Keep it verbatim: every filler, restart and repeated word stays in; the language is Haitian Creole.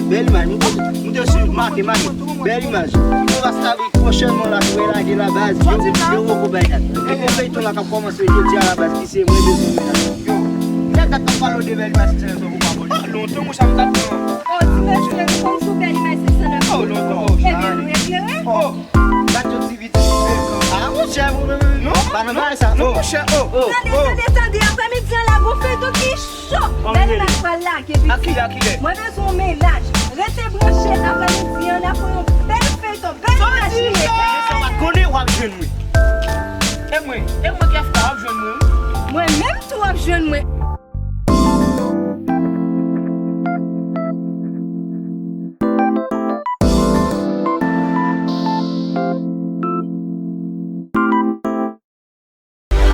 Bèl imaj, moute, moute sou make, make. Bèl imaj. Yo va stabli pwochènman la pou lage la baz. Yo, yo poko bay dat. E pou feyton la k ap kòmanse jodi a la baz ki se mwen bezwen mennaj. Yo, lè dat ap pale de bèl imaj se sèl pou pa bòl. Lontan mwen sa m t ap pran. Oh, ti mesye, nou konn sou bèl imaj se sèl. Oh, lontan. Ebyen, nou eklere. Oh, dat yo ti vit. Ah, monchè, mwen menm, non, pa nan bagay sa. Non, monchè, oh, oh, tande, tande, tande, aprèmidi an la, gon feyton ki cho. Bèl imaj pral lage, pitit. Akilè, akilè. Mwen bezwen yon mennaj. Rete branche, aprèmidi an, n ap wè yon bèl feyton, bèl imaj li ye. Sa w pa t konnen, w ap jwenn mwen. E mwen, e mwen ki ap fè w ap jwenn mwen. Mwen menm tou w ap jwenn mwen.